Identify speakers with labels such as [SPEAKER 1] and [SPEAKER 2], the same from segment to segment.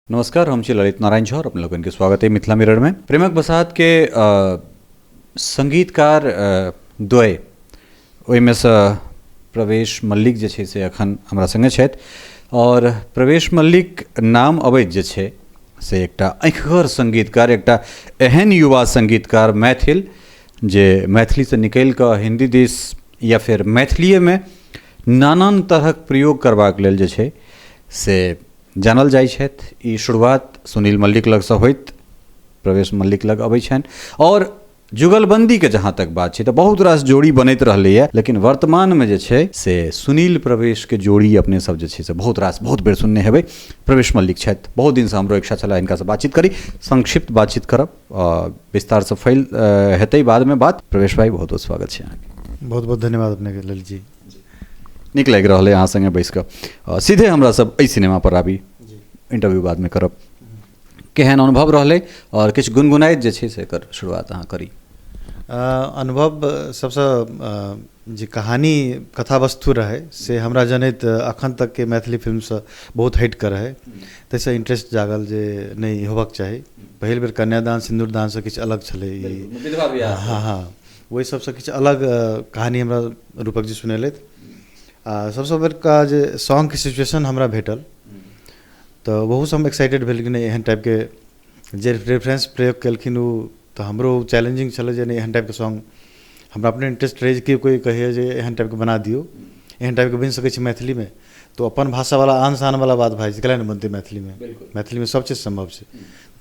[SPEAKER 1] नमस्कार, हम छी ललित नारायण झा और अपने लोगन के स्वागत है मिथिला मिरर में। प्रेमक बसात के संगीतकार द्वय ओहिमे सँ प्रवेश मल्लिक जे छै से अखन हमरा संगे छथि और प्रवेश मल्लिक नाम अबैत जे छै से एकटा अँखिगर संगीतकार, एकटा एहन युवा संगीतकार मैथिल जे मैथिलीसँ निकलि कऽ हिन्दी दिस या फेर मैथिलीएमे नानान तरहक प्रयोग करबाक लेल जे छै से जानल जाइ छथि। ई शुरुआत सुनील मल्लिक लगसँ होइत प्रवेश मल्लिक लग अबै छनि और जुगलबंदी के जहाँ तक बात छै तऽ बहुत रास जोड़ी बनैत रहलैए, लेकिन वर्तमानमे जे छै से सुनील प्रवेश के जोड़ी अपने सब जे छै से बहुत रास बहुत बेर सुनने हेबै। प्रवेश मल्लिक छथि, बहुत दिनसँ हमरो इच्छा छलै हिनकासँ बातचीत करी, संक्षिप्त बातचीत करब, विस्तारसँ फैल हेतै बादमे बात। प्रवेश भाई, बहुत बहुत स्वागत छै अहाँके।
[SPEAKER 2] बहुत बहुत धन्यवाद अपनेके ललित जी।
[SPEAKER 1] नीक लागि रहल है अहाँ संगे बैस कऽ। सीधे हमरा सब एहि सिनेमा पर आबी, इंटरव्यू बादमे करब। केहन अनुभव रहलै और किछु गुनगुनाइत जे छै से एकर शुरुआत अहाँ करी।
[SPEAKER 2] अनुभव सबसँ जे कहानी कथा वस्तु रहै से हमरा जनैत अखन तकके मैथिली फिल्मसँ बहुत हटि कऽ रहै, ताहिसँ इंटरेस्ट जागल जे नहि होबक चाही। पहिल बेर कन्यादान सिन्दूरदानसँ किछु अलग छलै ई। हँ हँ, ओहि सबसँ किछु अलग कहानी हमरा रूपक जी सुनेलथि। आ सबसँ बड़का जे सॉन्गके सिचुएशन हमरा भेटल तऽ ओहूसँ हम एक्साइटेड भेल कि नहि एहन टाइपके जे रेफरेंस प्रयोग केलखिन ओ तऽ हमरो चैलेंजिंग छलै जे नहि एहन टाइपके सॉन्ग हमरा अपने इंटरेस्ट रहै जे कि कोइ कहैए जे एहन टाइपके बना दियौ, एहन टाइपके बनि सकै छै मैथिलीमे, तऽ अपन भाषावला आन शानवला बात भए जाइ छै, कैला नहि बनतै मैथिलीमे, मैथिलीमे सब चीज सम्भव छै।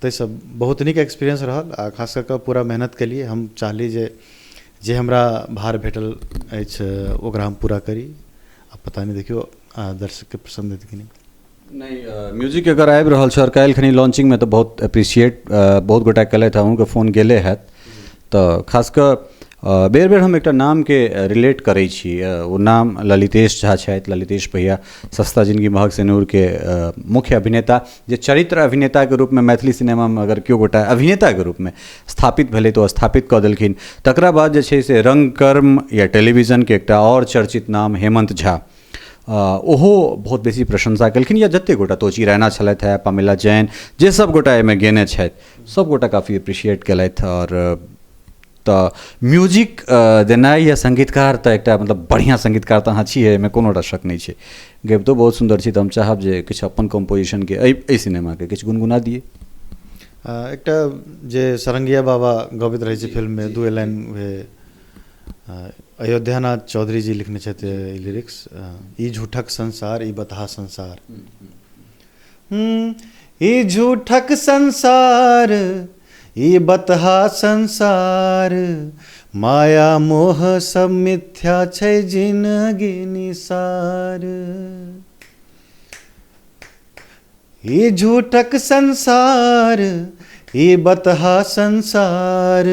[SPEAKER 2] ताहिसँ बहुत नीक एक्सपीरियंस रहल आ खास कऽ कऽ पूरा मेहनत केलियै। हम चाहली जे जे हमरा भार भेटल अछि ओकरा हम पूरा करी। आ पता नहि देखियौ दर्शकके पसन्द हेतै कि नहि।
[SPEAKER 1] नहि, म्यूजिक अगर आबि रहल छै और काल्हि खनी लॉन्चिंगमे तऽ बहुत अप्रिसिएट बहुत गोटा केलथि, अहूँके फोन गेले हैत। तऽ खास कऽ बेर बेर हम एकटा नामके रिलेट करै छी, ओ नाम ललितेश झा छथि। ललितेश भैया सस्ता जिनगी महग सिनूरके मुख्य अभिनेता, जे चरित्र अभिनेताके रूपमे मैथिली सिनेमामे अगर केओ गोटा अभिनेताके रूपमे स्थापित भेलै तऽ ओ स्थापित कऽ देलखिन। तकरा बाद जे छै से रंगकर्म या टेलीविजनके एकटा आओर चर्चित नाम हेमन्त झा, ओहो बहुत बेसी प्रशंसा केलखिन। या जतेक गोटा तोची रैना छलथि हेँ, पमिला जैन, जे सब गोटा एहिमे गेने छथि सब गोटा काफी अप्रिशिएट केलथि। आओर तऽ म्यूजिक देनाइ या सङ्गीतकार तऽ एकटा मतलब बढ़िआँ सङ्गीतकार तऽ अहाँ छियै, एहिमे कोनो टा शक नहि छै। गबितो बहुत सुन्दर छी, तऽ हम चाहब जे किछु अपन कम्पोजिशनके एहि सिनेमाके किछु गुनगुना दियै।
[SPEAKER 2] एकटा जे सरंगिया बाबा गबैत रहै छै फिल्ममे, दू लाइन उएह अयोध्यानाथ चौधरी जी लिखने छथि ई लिरिक्स। ई झूठक संसार ई बतहा संसार, ई झूठक संसार ई बतहा संसार, माया मोह सब मिथ्या छै जिनगी निसार। ई झूठक संसार ई बतहा संसार,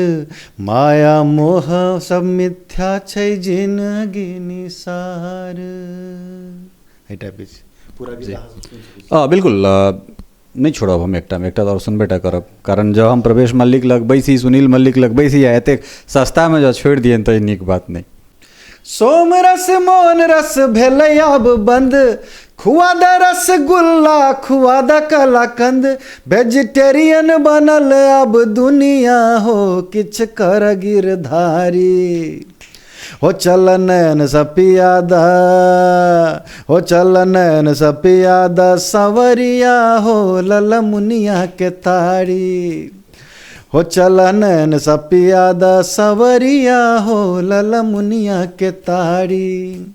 [SPEAKER 2] माया मोह सब मिथ्या छै जिनगी निसार। एहि टाइपके छै पूरा गीत।
[SPEAKER 1] हँ बिल्कुल, नहि छोड़ब हम, एकटामे एकटा आओर सुनबे टा करब। कारण जँ हम प्रवेश मल्लिक लग बैसी, सुनील मल्लिक लग बैसी आ एतेक सस्तामे जँ छोड़ि दियनि तऽ ई नीक बात नहि।
[SPEAKER 2] सोम रस मोन रस भेलै आब बंद, खुआ द रसगुल्ला खुआ द कलाकंद, वेजिटेरियन बनल अब दुनिया हो किछ कर गिरधारी। हो चल नयन सपियादा, हो चल नयन सपियादा सवरिया हो लल मुनिया के तारी। हो चल नयन सपियादा सवरिया हो लल मुनिया के तारी।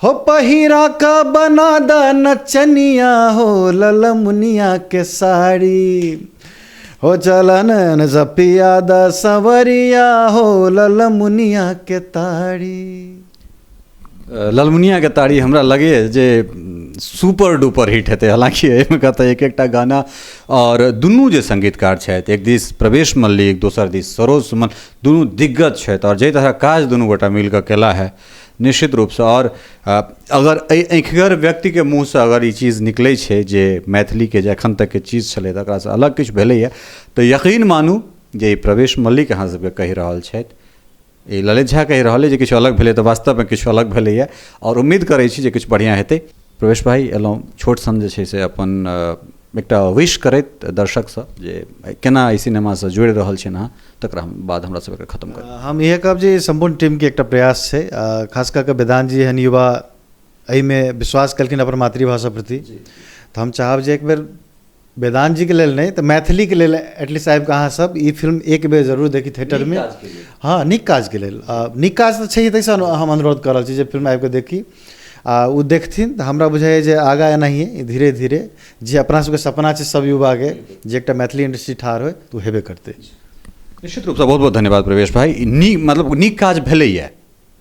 [SPEAKER 2] हो पहिरा का बना द नचनिया हो लल मुनिया के साड़ी। हो चल नयन सपियादा सवरिया हो लल मुनिया के तारी।
[SPEAKER 1] ललमुनिया के तारी हमरा लगैए जे सुपर डुपर हिट हेतै। हालाँकि एहिमे कतऽ एक एकटा गाना और दुनू जे संगीतकार छथि, एक दिस प्रवेश मल्लिक, दोसर दिस सरोज सुमन, दुनू दिग्गज छथि और जाहि तरहक काज दुनू गोटा मिलकऽ केला है निश्चित रूपसँ। और अगर एहि अँखिगर व्यक्तिके मुँहसँ अगर ई चीज निकलै छै जे मैथिलीके जे एखन तकके चीज छलै तकरासँ अलग किछु भेलैए, तऽ यकीन मानू जे ई प्रवेश मल्लिक अहाँ सबके कहि रहल छथि, ई ललित झा कहि रहल अइ जे किछु अलग भेलै, तऽ वास्तवमे किछु अलग भेलैए और उम्मीद करै छी जे किछु बढ़िआँ हेतै। प्रवेश भाइ, एलहुँ छोट सन जे छै से अपन एकटा विश करैत दर्शकसँ जे केना एहि सिनेमासँ जुड़ि रहल छियनि अहाँ, तकरा बाद हमरा सब एकरा खत्म करी।
[SPEAKER 2] हम इएह कहब जे सम्पूर्ण टीमके एकटा प्रयास छै, खास कऽ कऽ वेदांत जी एहन युवा एहिमे विश्वास केलखिन अपन मातृभाषा प्रति, तऽ हम चाहब जे एक बेर वेदांत जीके लेल नहि तऽ मैथिलीके लेल एटलीस्ट आबि कऽ अहाँसभ ई फिल्म एक बेर जरूर देखी थिएटरमे। हँ, नीक काजके लेल, नीक काज तऽ छैहे, ताहिसँ हम अनुरोध कऽ रहल छी जे फिल्म आबि कऽ देखी आ ओ देखथिन तऽ हमरा बुझाइए जे आगाँ एनाहिए धीरे धीरे जे अपना सबके सपना छै सब युवाके जे एकटा मैथिली इंडस्ट्री ठाढ़ होइ, तऽ ओ हेबे करतै।
[SPEAKER 1] निश्चित रूपसँ बहुत बहुत धन्यवाद प्रवेश भाई। नीक मतलब नीक काज भेलैए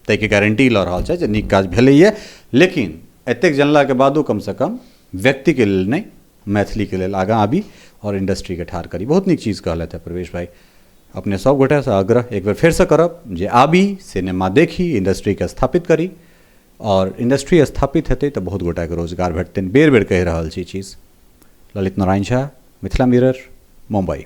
[SPEAKER 1] ताहिके गारंटी लऽ रहल छै जे नीक काज भेलैए, लेकिन एतेक जनलाके बादो कमसँ कम व्यक्तिके लेल नहि, मैथिलीके लेल आगाँ आबी आओर इंडस्ट्रीके ठाढ़ करी। बहुत नीक चीज कहलथि है प्रवेश भाई। अपने सब गोटेसँ आग्रह एक बेर फेरसँ करब जे आबी, सिनेमा देखी, इंडस्ट्रीके स्थापित करी, आओर इंडस्ट्री स्थापित हेतै तऽ बहुत गोटाके रोजगार भेटतनि। बेर बेर कहि रहल छी चीज। ललित नारायण झा, मिथिला मिरर, मुम्बई।